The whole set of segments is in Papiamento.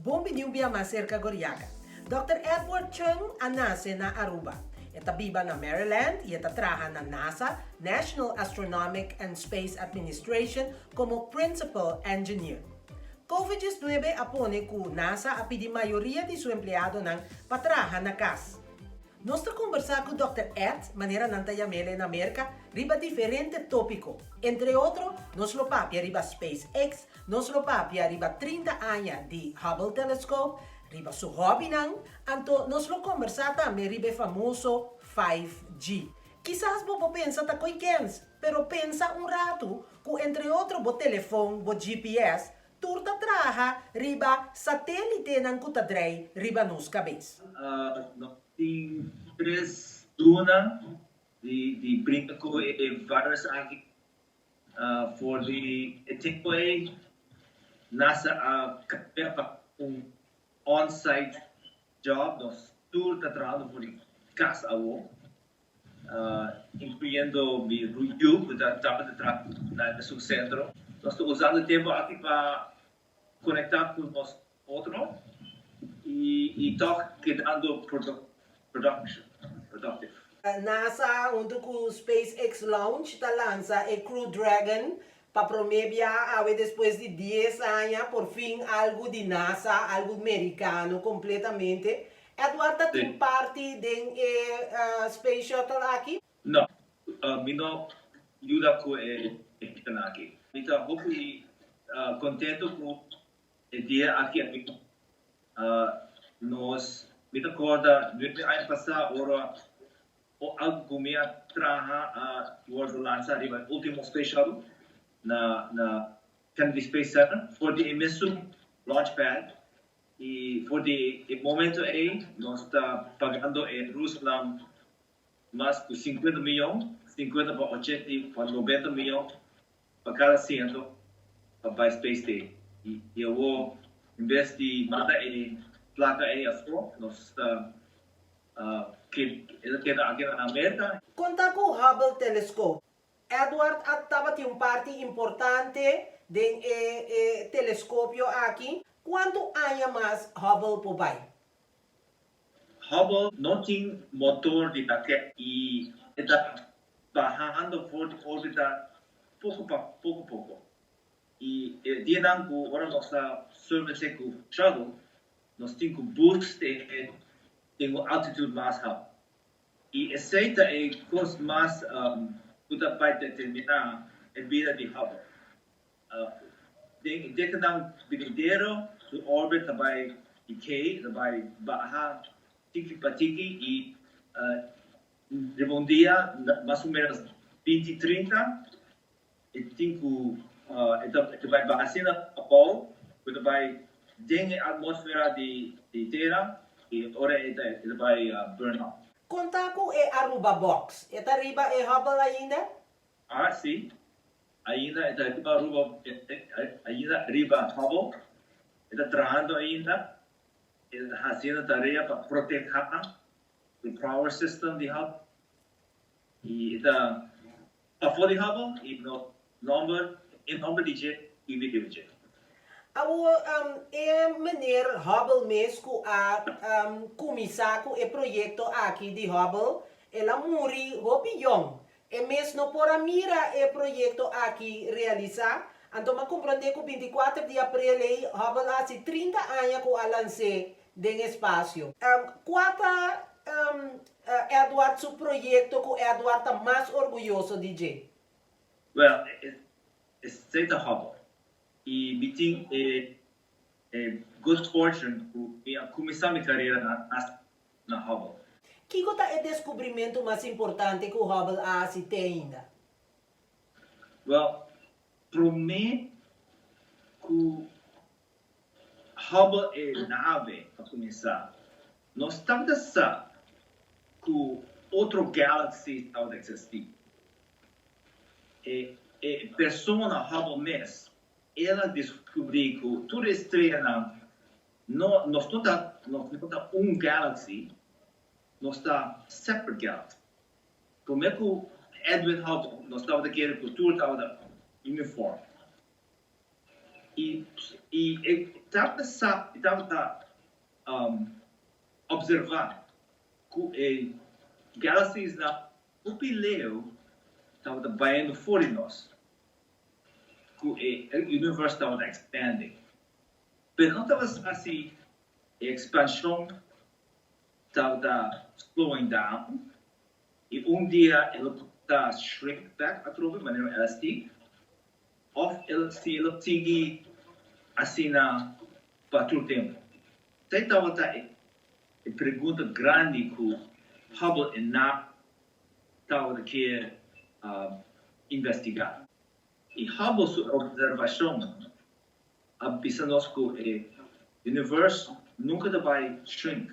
Bon bini un bia mas serka Goriaga. Dòkter Edward Chung a nase na Aruba. E ta biba na Maryland i e ta traha na NASA, National Astronomic and Space Administration, komo Principal Engineer. Covid 19 a pone ku NASA a pidi mayoria di su empleadonan pa traha na kas. Nos ta kombersá ku Dòkter Ed, manera nan ta yam'el na Merka, riba diferente tópiko. Entre otro, nos lo papia riba SpaceX, nos lo papia riba 30 aña di Hubble Telescope, riba su hobbynan, anto nos lo kombersá tambe riba e famoso 5G. Kisas bo por pensa ta koi kens, pero pensa un ratu ku entre otro bo telefon, bo GPS, tur ta traha riba satélitenan ku ta drei riba nos kabes. Nos tin 3 luna di brinca cu e virus aki. For di e tempo ey NASA a cambia pa un on-site job. Nos tur ta trahando for di cas awo, incluyendo mi yu cu ta tabata traha na esun centro. Nos ta usando e tempo aki pa conecta cu nos otro y toch kedando productive. NASA hunto cu SpaceX launch ta lansa e Crew Dragon pa prome bia awe despues di 10 aña, por fin algo di NASA, algo mericano completamente. Edward ta tin parti den e Space Shuttle aki? No, mi no yuda cu e aki. Mi ta hopi contento cu e dia aki a bin. Nos, mi ta corda 9 aña pasa ora algo cu mi a traha a wordo lansa riba e ultimo Space Shuttle na Kennedy Space Center for di e mesun launch pad, y for di e momento ey nos ta pagando e Rusnan mas cu 50 miyon, 50 pa 80 pa 90 miyon pa cada asiento pa bay Space Station. Y awor, en bes di manda e placa ey afo, nos ta e ta keda aki na America. Konta ku Hubble Telescope. Edward a tabatin un parti importante den e telescopio aki. Kuantu aña mas Hubble por bai? Hubble no tin motor di raket y e ta bahando for di orbita poco pa poco poco. Y e dianan cu ora nos ta service cu shuttle, nos tin cu boost e den un altitude mas halto. Y esey ta e cos mas cu ta bay determina e bida di Hubble. Den decadan venidero su orbit ta bay decay, ta bay baha tiki pa tiki y riba un dia, mas o menos 2030, e tin cu e ta bay baha asina abou cu ta bay den e atmosfera di tera y ora e ta bay burn up. Conta cu e Aruba Box, e ta riba e Hubble ainda? Ah, si. Ainda e ta riba Aruba, ainda riba Hubble. E ta trahando ainda. E ta haciendo tarea pa proteha e power system di Hubble. Y e ta pafó di Hubble y no nomber, e nomber di dje y video di dje. Awor, e meneer Hubble mes cu a cuminsa cu e proyecto aki di Hubble, el a muri hopi yong. E mes no por a mira e proyecto aki realisa, anto m'a comprende cu 24 di april ei Hubble a haci 30 aña cu a lans'é den espacio. Cua ta Edward su proyecto cu Edward ta mas orguyoso di dje? Well, esey ta Hubble. Y mi tin e good fortune cu mi a cuminsa mi carera na Hubble. Kico ta e descubrimento mas importante cu Hubble a haci te ainda? Well, prome cu Hubble e nave a cuminsa, nos tabata sa cu otro galaxies tabata existi. E persona Hubble mes, el a descubri cu tur e streanan, no, nos no ta un galaxy, nos ta separate galaxy. Prome cu Edwin Hubble, nos tabata kere cu tur tabata uniform. Y e tabata sa, e tabata observa cu e galaxies nan hopi leu tabata bayendo for di nos, cu e universe tabata expanding. Pero no tabata sa si e expansion tabata slowing down y un dia e lo ta shrink back atrobe manera un elastic of el si e lo sigui asina pa tur tempo. Esey tabata e pregunta grandi cu Hubble e NASA tabata kier investiga. Y Hubble su observacionnan a bisa nos cu e universe nunca ta bay shrink,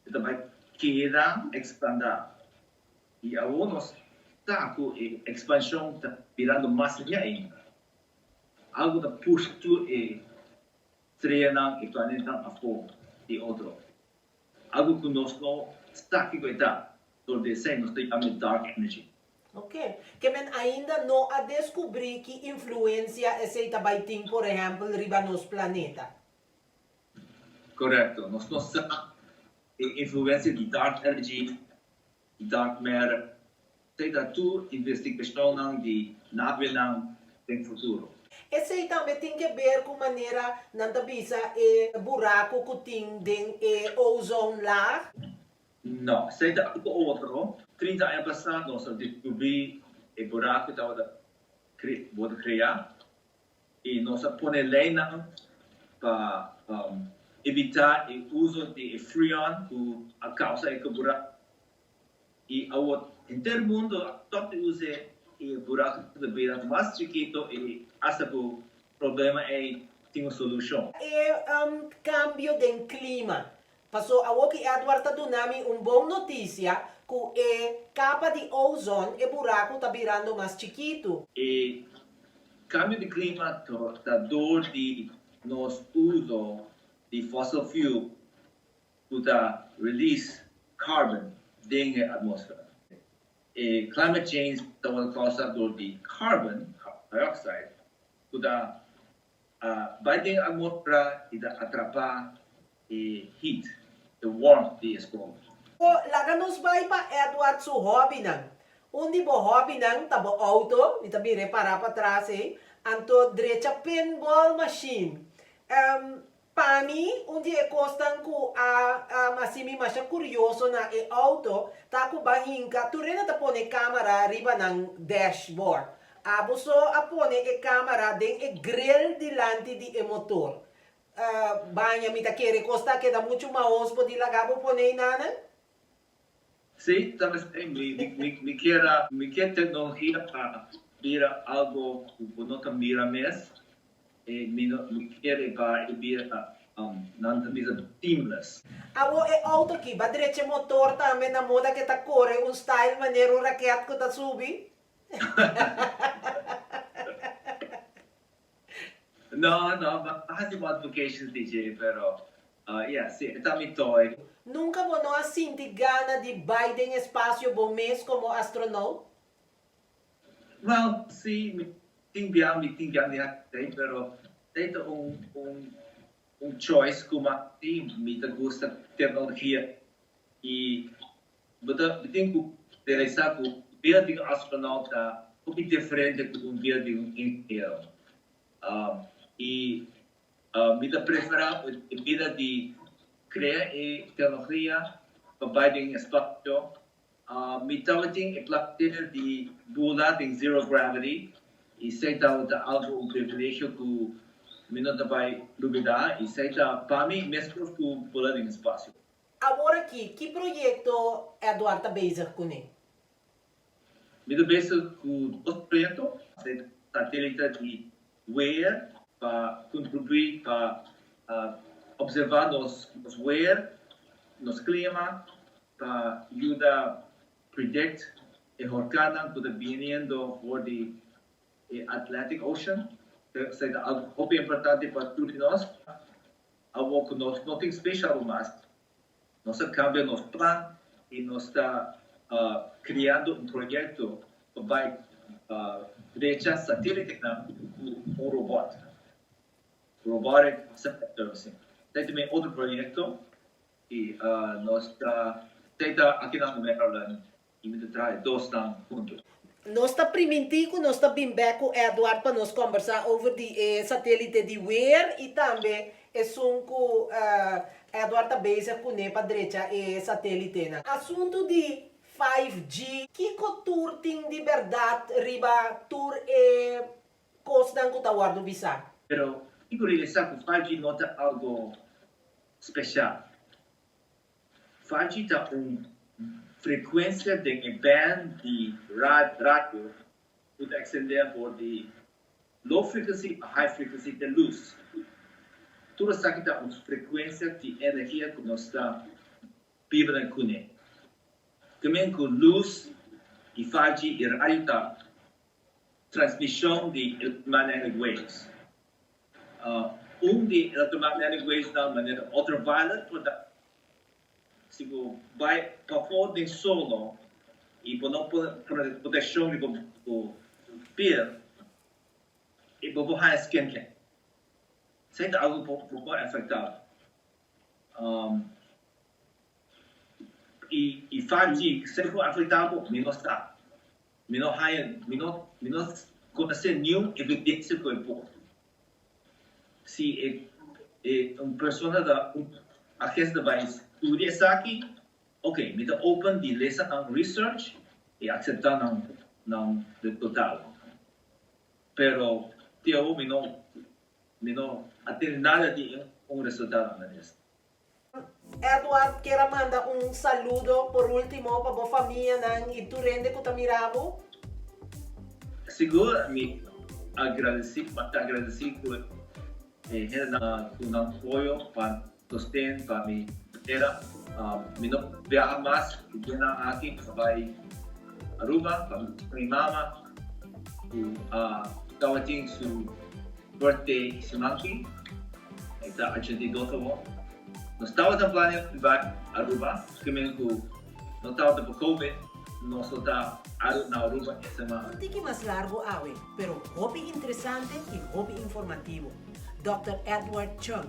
e ta bay keda expanda. Y awor nos sa cu e expansion ta birando mas lihé ainda. Algo ta pusha tur e streanan y planetanan afo di otro. Algo cu nos no sa kico e ta, dor di esey nos ta yama e dark energy. Ok. Ke men ainda no a descubri ki influencia esey ta bay tin, por ehempel, riba nos planeta. Correcto. Nos no sa e influencia di dark energy y dark matter. Esey ta tur investigacionnan di navenan den futuro. Esey tambe tin ke ber cu manera nan ta bisa e buraco cu tin den e ozone laag? No, esey ta algo otro. 30 aña pasa nos a descubri e buraco tabata wordo crea y nos a pone leynan pa evita e uzo di e freon cu a causa e buraco. Y awor henter mundo a stop di usa e buraco ta bira mas chikito y hasta cu problema ey tin un solucion. E cambio den clima. Paso awor ki Edward ta duna mi un bon noticia cu e capa di ozon, e buraco ta birando mas chikito. E cambio di clima ta door di nos uso di fossil fuel cu ta release carbon den e atmosfera. E climate change ta wordo causa door di carbon, carbon dioxide, cu ta bay den e atmosfera y ta atrapa e heat, e warmth di e sol. Laga nos bay pa Edward su hobbynan. Un di bo hobbynan ta bo auto, mi ta mira e para patras ey, anto drecha pinball machine. Pa mi, un di e kosnan ku a hasi mi masha kurioso na e outo ta ku ban hinka tur hende ta pone kamera riba nan dashboard. Abo so a pone e kamera den e grill dilanti di e motor. Baña mi ta kere kos ta keda muchu mahos bo di laga bo pone einanan? Sí, ta mester. Mi kier mi kier tecnologia pa bira algo cu bo no ta mira mes. E mi no mi kier e pa e bira nan ta bisa seamless. Awor e auto aki ba drecha e motor tambe na moda ke ta kore un style manera un raket ku ta subi? No, no, bo a hasi modifications di dje, pero yeah, si, e ta mi toy. Nunca bo no a sinti gana di bai den espacio bo mes como astronaut? Well, si, mi tin bia, mi tin gana di hasi esei, pero esei ta un, un, un choice cu mi a hasi. Mi ta gusta tecnologia y Bo ta tin cu realisa cu bida di un astronaut ta hopi diferente cu un bida di un ingeniero. Y mi ta prefera e bida di crea e tecnologia pa bay den espacio. Mi tabatin e placer di bula den zero gravity y esey tabata algo un privilegio cu mi no ta bay lubida y esey ta pa mi mescos cu bula den espacio. Awor aki, ki proyekto Edward ta bezig kuné? Mi ta bezig ku dos proyekto, satelite di weer pa kontribuí pa observá nos weer, nos klima, pa yuda predict e horkannan ku ta biniendo for di e Atlantic Ocean. Esei ta algu hopi importante pa tur di nos. Awor ku nos no tin special mas, nos a kambia nos plan i nos ta kriando un proyekto pa bai drecha satelitenan ku un robot. Robotic Servicing. Esei ta mi otro proyecto y nos ta esei ta aki na Maryland y mi ta traha e dosnan hunto. Nos ta primintí ku nos ta bin bèk ku Edward pa nos kòmbersá over di e satélite di weer i tambe esun ku Edward ta bezig kuné pa drecha e satélitenan. Asuntu di 5G. Kiko tur tin di bèrdat riba tur e kosnan ku ta wòrdu bisá? Pero tin ku realisá ku 5G no ta algo spesial. 5G ta un frekuensia den e band di radio ku ta ekstendé for di low frequency pa high frequency te lus. Tur esaki ta un frekuensia di energia ku nos ta biba den kuné. Tamen ku lus i 5G i radio ta transmishon di electromagnetic waves. Un di electromagnetic waves nan manera ultraviolet por ta si bo bai pafó den solo i bo no pone proteccion riba bo piel i bo por haña skin cancer. Esei ta algo ku por afecta bo. I 5G esei por afecta bo? Mi no sa. Mi no haña, mi no, mi no konosé niun evidensia ku e por. Si e, e un persona ta, un agensia ta bai studia esaki, ok, mi ta open di lesa nan research i akseptá nan, nan resultado. Pero te awor mi no, mi no a tene nada di un resultado na es. Edward kier a manda un saludo por ultimo pa bo famianan y tur hende cu ta mira bo. Sigur mi agradeci, ta agradeci cu e hendenan cu nan apoyo pa sosten pa mi carera. Mi no biaha mas e dianan aki pa bay Aruba pa mi mama cu a tabatin su Birthday siman ki, e ta 82 awor. Nos tabata plania di bai Aruba, kimen ku no tabata pa Covid, nos lo ta na Aruba e semana. Un tiki mas largo awe, pero hopi interesante y hopi informativo. Dòkter Edward Chung,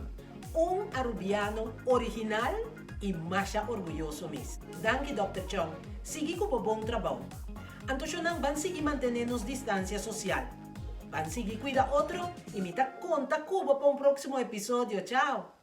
un Arubiano original y masha orguyoso mes. Danki Dòkter Chung, sigui cu bo bon trabou. Anto shonan ban sigui mantene nos distancia social. Ban sigui cuida otro y mi ta conta cu bo pa un proximo episodio. Chao!